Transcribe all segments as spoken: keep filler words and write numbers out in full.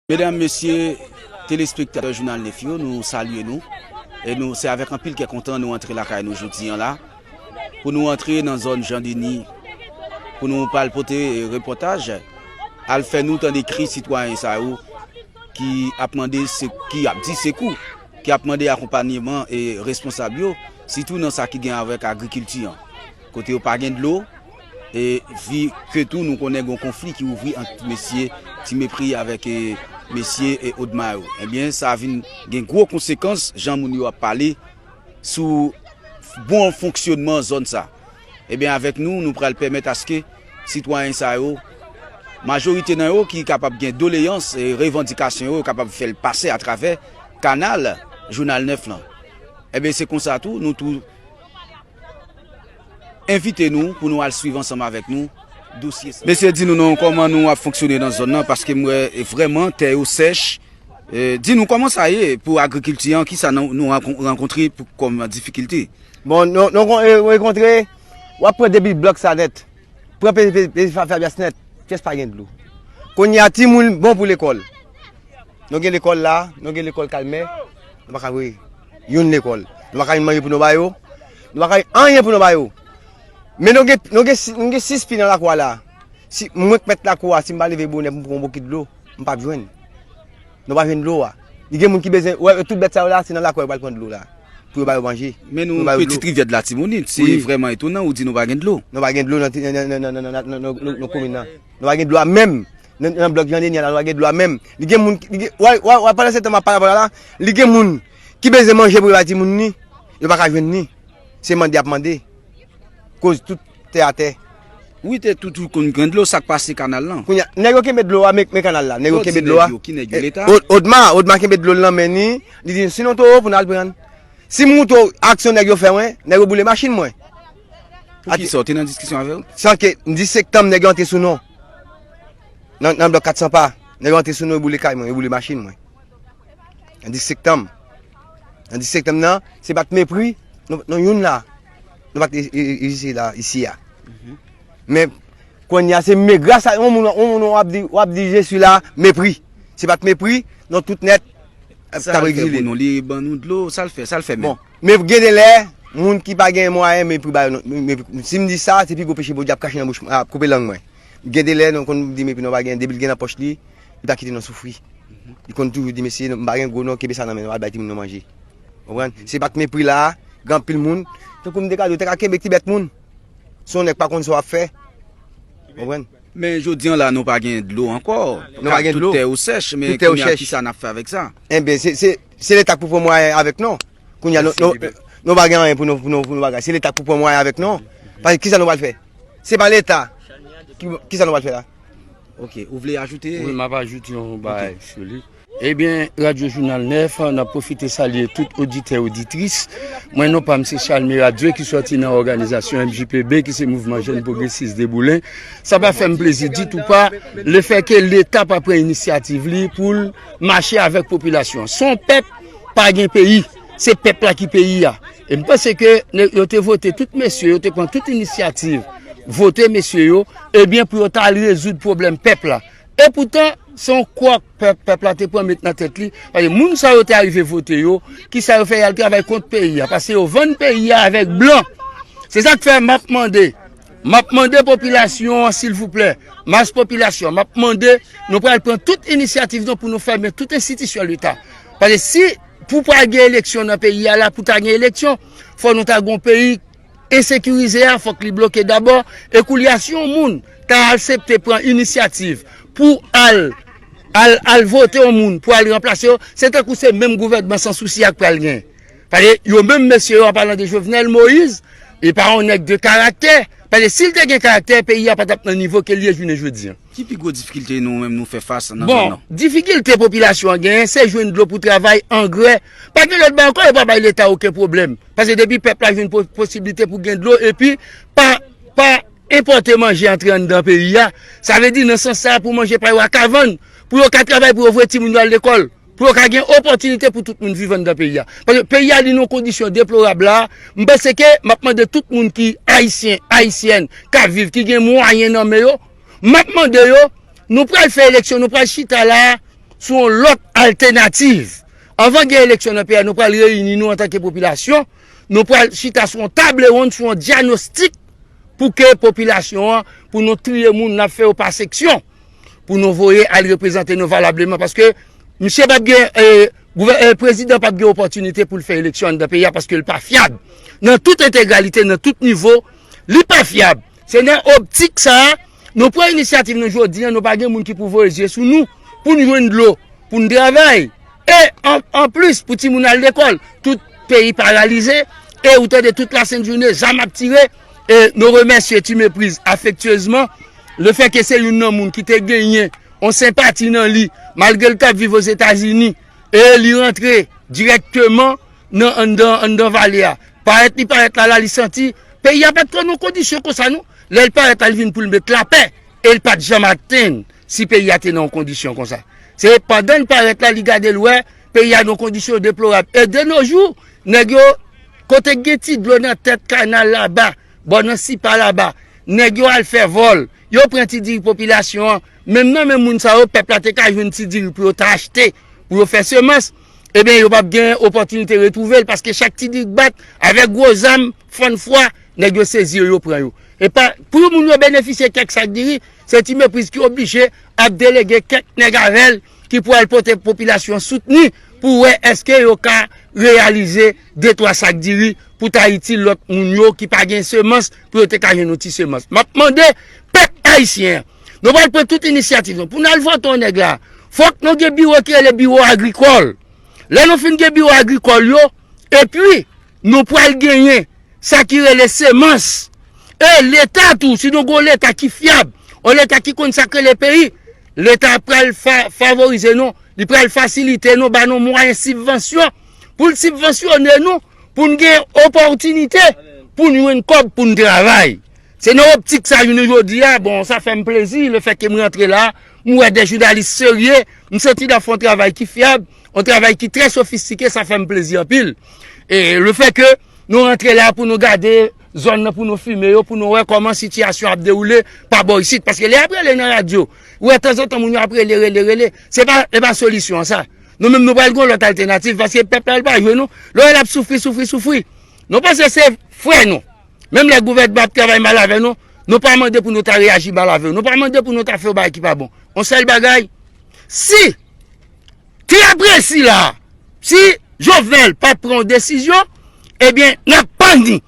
Medam, mesye, telespektatè Jounal nèf yo, nou salye nou. E nou, se avèk anpil kè kontan nou antre lakay nou jodi an la. Pou nou antre nan zòn Jan Deni, pou nou pral pote, eh, repòtaj, al fè nou tande kri sitwayen sa yo ki ap mande se, ki ap di sekou, ki ap mande akonpanyeman e responsab yo, sitou nan sa ki gen avèk agrikilti an. Kote yo pa gen dlo, e vi ke tou nou konnen gon konfli ki ouvri ant mesye Ti Mepri avèk, e, mesye, e, Odma yo. Ebyen, sa vin gen gwo konsekans, jan moun yo ap pale, sou bon fonksyonman zòn sa. Ebyen, avèk nou, nou pral pèmèt aske sitwayen sa yo, majorite nan yo ki kapab gen doleyans e revandikasyon yo, yo kapab fè l pase atravè kanal Jounal nèf lan. Ebyen, se konsa tou, nou tou envite nou pou nou al swiv ansanm avèk nou dosye sa. Mesye, di nou non, kòman nou ap fonksyone nan zòn nan, paske m wè, e, vrèman tè yo sèch. E, di nou kòman sa ye pou agrikilti an, kisa nou, nou rankon-, rankontre pou, kòm difikilte? Bon, nou, nou kon-, e, rankontre, w ap pran depi blòk sa nèt. Pran pe, pe, pe fa-, Fabyas nèt. Pyès pa gen dlo. Kounye a, timoun bon pou lekòl. Nou gen lekòl la, nou gen lekòl Kalmè, nou pa ka voye youn lekòl. Nou pa ka jwenn manje pou nou ba yo. Nou pa ka jwenn anyen pou nou ba yo. Men nou gen, nou gen, si-, nou gen sis pi nan lakou a la. Si mwen k mèt lakou a, si m pa leve bonè pou m pran yon bokit dlo, m p ap jwenn. Nou pa jwenn dlo a. Li gen moun ki bezwen, wè, tout bèt sa yo la, se nan lakou a yo pral pran dlo la. Pou yo ba yo manje. Men nou, Pitit Rivyè de Latibonit, se vrèman etonan ou di nou pa gen dlo. Nou pa gen dlo nan, nan, nan komin nan. Nou pa gen dlo a menm. Nan, nan blòk Jan Deni a la, nou pa gen dlo a menm. Li gen moun, li gen, wè, wè, wè, pandan se tan m ap pale avè w la, li gen moun ki bezwen manje pou yo ba timoun li, yo pa ka jwenn li. Se mande y ap mande. Koz tout tè atè. Wi, te tout, tout konn gen dlo, sa k pase kanal lan. Kounye a, nèg yo kenbe dlo a, men, men kanal la. Nèg yo kenbe dlo a. Ki nèg yo, ki nèg yo, Leta? Od-, Odma, Odma kenbe dlo l nan men ni, li di, "Si nou towo pou n al pran." Si m moute w aksyon nèg yo fè mwen, nèg yo boule machin mwen. Poukisa w te nan diskisyon avè w? San ke, m di septanm, nèg yo antre sou non. Nan, nan blòk kat san pa, nèg yo antre sou non, yo boule kay mwen, yo boule machin mwen. Nan dis septanm. Nan dis septanm nan, se pa t mepri, nou, nou youn la. Nou pa t e, e, e, isi la, isi a. Men, kounye a, se me gras a yon moun, yon moun w ap di, w ap di, "Je suis là", mepri. Se pa t mepri, non, tout nèt, t ap egzile. Sa l fè pou nou, li ban nou dlo, sa l fè, sa l fè menm? Bon, men gen de lè, moun ki pa gen mwayen, mepri ba yo, non, mepri. Si m di sa, se pi gwo peche Bondye ap krache nan bouch mwen, ap koupe lang mwen. Gen de lè, nou konn di mepri, nou pa gen, depi l gen nan pòch li, li pa kite nou soufri. Li konn toujou di, "Mesye, m pa gen gwo non, kenbe sa nan men nou, al bay timoun nou manje." Konprann? Se pa t mepri la, gen anpil moun. Tankou m te ka di w, te ka kenbe ti bèt moun. Se yon nèg pa konn sa w ap fè. Konprann? Men jodi an la, nou pa gen dlo ankò. Nou pa gen dlo. Tout tè yo sèch, men kounye a, kisa n ap fè avèk sa? Enben, se, se, se Leta k pou pran mwayen avèk nou. Kounye a, nou, nou, nou pa gen anyen pou nou, pou nou, pou nou bagay. Se Leta k pou pran mwayen avèk nou. Paske kisa nou pral fè? Se pa Leta. Ki, kisa nou pral fè la? Ok, ou vle ajoute? Wi, m ap ajoute yon bagay sou li. Ebyen, Radyo Jounal nèf, n ap pwofite salye tout oditè, oditris. Mwen, non pa m se Charles Miradieu ki sòti nan òganizasyon M J P B, ki se Mouvman Jèn Pwogresis de Boulen. Sa pa fè m plezi ditou pa lefètke Leta pa pran inisyativ li pou l mache avèk popilasyon. Se yon pèp pa gen peyi. Se pèp la ki peyi a. E m panse ke ne, yo te vote tout mesye, yo te pran tout inisyativ, vote mesye yo, ebyen pou yo ta al rezoud pwoblèm pèp la. E poutan, se yon kwòk pèp, pèp la te pran met nan tèt li. Paske moun sa yo te arive vote yo, kisa yo fè? Y al travay kont peyi a, paske yo vann peyi a avèk blan. Se sa k fè m ap mande, m ap mande popilasyon an, silvouplè, mas popilasyon, m ap mande, nou pral pran tout inisyativ nou pou nou fèmen tout enstitisyon Leta. Paske si pou pral gen eleksyon nan peyi a la, pou ta gen eleksyon, fò nou ta gen yon peyi ensekirize a, fòk li bloke dabò. E koulye a, si yon moun ta aksepte pran inisyativ pou al, al, al vote yon moun pou al ranplase yo, se tankou se menm gouvènman sansousi a k pral gen. Paske yo menm mesye yo, an palan de Jovenel Moïse, e pa yon nèg de karaktè. Paske si l te gen karaktè, peyi a pa t ap nan nivo ke l ye jounen jodi an. Ki pi gwo difikilte nou menm nou fè fas nan zòn nan? Bon, difikilte popilasyon an genyen, se jwenn dlo pou travay, angrè. Pa gen lòt bagay ankò, yo pa bay Leta okenn pwoblèm. Paske depi pèp la jwenn po-, posiblite pou gen dlo, epi pa, pa enpòte manje antre anndan peyi a, sa vle di nan sans sa a pou manje pa yo a ka vann, pou yo ka travay, pou yo voye timoun yo al lekòl, pou yo ka gen opòtinite pou tout moun viv anndan peyi a. Paske peyi a li nan yon kondisyon deplorab la, m panse ke m ap mande tout moun ki ayisyen, ayisyèn, k ap viv, ki gen mwayen nan men yo, m ap mande yo, nou pral fè eleksyon, nou pral chita la, sou yon lòt altènativ. Anvan gen eleksyon nan peyi a, nou pral reyini nou antanke popilasyon, nou pral chita sou yon table ronde, sou yon dyanostik pou ke popilasyon an, pou nou triye moun, n ap fè yo pa seksyon, pou nou voye al reprezante nou valableman, paske misye p ap gen, eh, gouvè- eh, prezidan p ap gen opòtinite pou l fè eleksyon anndan peyi a, paske l pa fyab. Nan tout entegralite, nan tout nivo, li pa fyab. Se nan optik sa a, nou pran inisyativ nou jodi a, nou pa gen moun ki pou voye zye sou nou, pou n jwenn dlo, pou n travay. E an, anplis, pou timoun al lekòl, tout peyi paralize, e ou tande tout lasent jounen, zam ap tire, e nou remèsye Ti Mepriz afektyezman, lefètke se youn nan moun ki te genyen yon senpati nan li, malgre l t ap viv Ozetazini, e li rantre dirèkteman nan anndan, anndan vale a. Parèt li parèt la, la, li santi peyi a pa t konn nan kondisyon konsa, non. Lè l parèt la, li vin pou l met lapè, e l pa t janm atenn si peyi a te nan yon kondisyon konsa. Se pandan l parèt la, li gade l wè peyi a nan yon kondisyon deplorab. E de nos jours, nèg yo, kote k gen ti dlo nan tèt kanal laba, bò nan Sipa laba, nèg yo al fè vòl, yo pran ti diri popilasyon an, menm nan men moun sa yo, pèp la te ka jwenn ti diri pou yo ta achte, pou yo fè semans, ebyen, yo p ap gen opòtinite retwouve l, paske chak ti diri k bat, avèk gwo zam, fann fwa, nèg yo sezi yo, yo pran yo. E pa, pou moun yo benefisye kèk sak diri, se Ti Mepriz ki oblije ap delege kèk nèg avè l ki pou al pote popilasyon soutni pou wè èske yo ka reyalize de twa sak diri pou ta itil lòt moun yo ki pa gen semans pou yo te ka jwenn yon ti semans. M ap mande pèp ayisyen an, nou pral pran tout inisyativ nou pou n al vote yon nèg la. Fòk nou gen biwo ki rele biwo agrikòl. Lè nou fin gen biwo agrikòl yo, epi nou pral genyen sa ki rele semans. E Leta tou, si nou gen yon Leta ki fyab, yon Leta ki konn sa k rele peyi, Leta pral fa- favorize nou, li pral fasilite nou, ba nou mwayen sibvansyon, pou l sibvansyone nou, pou n gen opòtinite, pou n jwenn kòb, pou n travay. Se nan optik sa, jounen jodi a, bon, sa fè m plezi, lefètke m rantre la, m wè de jounalis serye, m santi n ap fè yon travay ki fyab, yon travay ki trè sofistike, sa fè m plezi anpil. E lefètke nou rantre la pou nou gade zòn nan, pou nou filme yo, pou nou wè kòman sitiyasyon ap dewoule pa bò isit. Paske lè y ap rele nan radyo, ou wè tanzantan moun yo ap rele, rele, rele. Se pa, e pa solisyon an sa. Nou menm nou pral gen yon lòt altènativ, paske pèp la, li pa jwe nou. Lè w wè l ap soufri, soufri, soufri. Nou panse se frè nou. Menm lè gouvènman ap travay mal avè nou, nou pa mande pou nou ta reyaji mal avè yo. Nou pa mande pou nou ta fè yon bagay ki pa bon. Yon sèl bagay, si trè presi la, si Jovenel pa pran yon desizyon, ebyen, n ap pann li.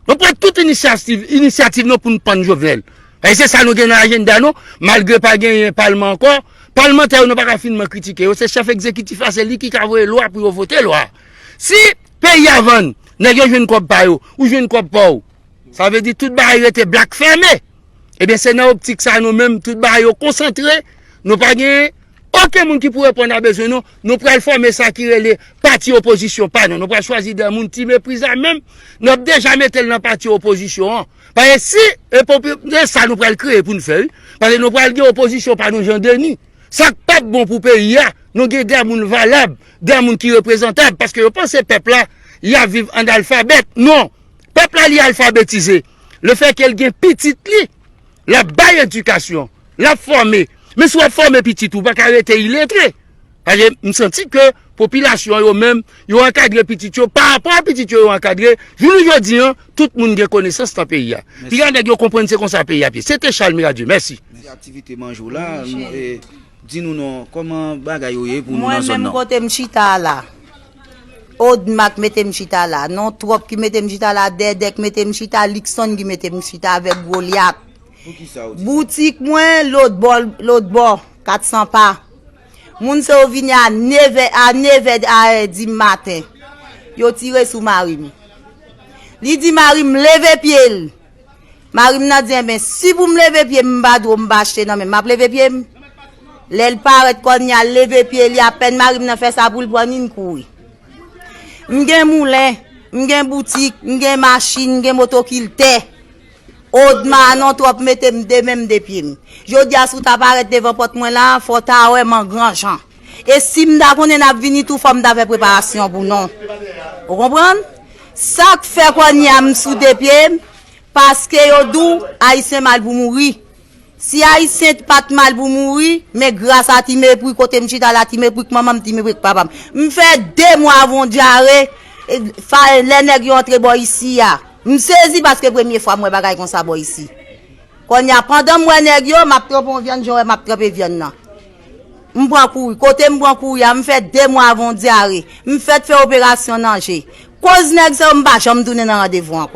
Nou pran tout inisyativ, inisyativ nou pou n pann Jovenel. E se sa nou gen nan ajanda nou, malgre pa genyen palman ankò. Palmantè yo, nou pa ka finman kritike yo. Se chèf egzekitif la, se li ki ka voye lwa pou yo vote lwa. Si peyi a vann, nèg yo jwenn kòb pa yo, ou jwenn kòb pa w, sa vle di tout bagay rete blak fèmen. Ebyen, se nan optik sa nou menm, tout bagay yo konsantre, nou pa gen okenn moun ki pou reponn a bezwen nou. Nou pral fòme sa ki rele pati opozisyon pa nou. Nou pral chwazi de moun Ti Mepriz la menm, nou ap deja mete l nan pati opozisyon an. Paske si, e popi- e sa nou pral kreye pou n fè, wi. Paske nou pral gen opozisyon pa nou, Jan Deni. Sa k p ap bon pou peyi a, nou gen de moun valab, de moun ki reprezantab, paske yo panse pèp la, y ap viv analfabèt. Non! Pèp la, li alfabetize. Lefètke l gen pitit li, l ap bay edikasyon, l ap fòme. Men si w ap fòme pitit ou, ou pa ka rete iletre. Paske m santi ke popilasyon yo menm, yo ankadre pitit yo, pa rapò a pitit yo, yo ankadre, jounen jodi an, tout moun gen konesans nan peyi a. Piga nèg yo konprann se konsa peyi a ap ye. Se te Charles Miradieu. Mèsi. Mèsi. Aktivite manje w la, nou, e, di nou non, kòman bagay yo ye pou nou nan zòn nan? Mwen menm kote m chita la, Odma k mete m chita la, non Twòp ki mete m chita la, Dèdè k mete m chita, Likson ki mete m chita avèk Golyat. Pou ki sa w di sa? Boutik mwen, lòt bò, lòt bò, kat san pa. Moun sa yo vini a nevè, a nevè a, e, di maten. Yo tire sou mari m. Li di mari m leve pye l. Mari m nan di, enben, si pou m leve pye m, m pa dwe, m pa achte nan men m, m ap leve pye m. Lè l parèt kònye a, l leve pye li, apèn mari m nan fè sa pou l pran ni, l kouri. M gen moulen, m gen boutik, m gen machin, m gen motokiltè. Odma a non Twòp mete m de men m de pye m. Jodi a, si w ta parèt devan pòt mwen la, fò w ta wè m an gran jan. E si m ta konnen n ap vini tou, fò m ta fè preparasyon pou nou. Ou konprann? Sa k fè kònye a m sou de pye m, paske yo di w Ayisyen mal pou mouri. Si Ayisyen pa t mal pou mouri, men gras a ti mepri, kote m chita la, ti mepri k manman m, ti mepri k papa m. M fè de mwa avè yon dyare, e, fa, lè nèg yo antre bò isi a. M sezi paske premye fwa m wè bagay konsa bò isi. Kounye a, pandan m wè nèg yo, m ap tranpe yon vyann, jan w wè m ap tranpe vyann nan. M pran kouri. Kote m pran kouri a, m fè de mwa avè yon dyare. M fèk fè operasyon nan je. Koz nèg sa yo, m pa janm tounen nan randevou ankò.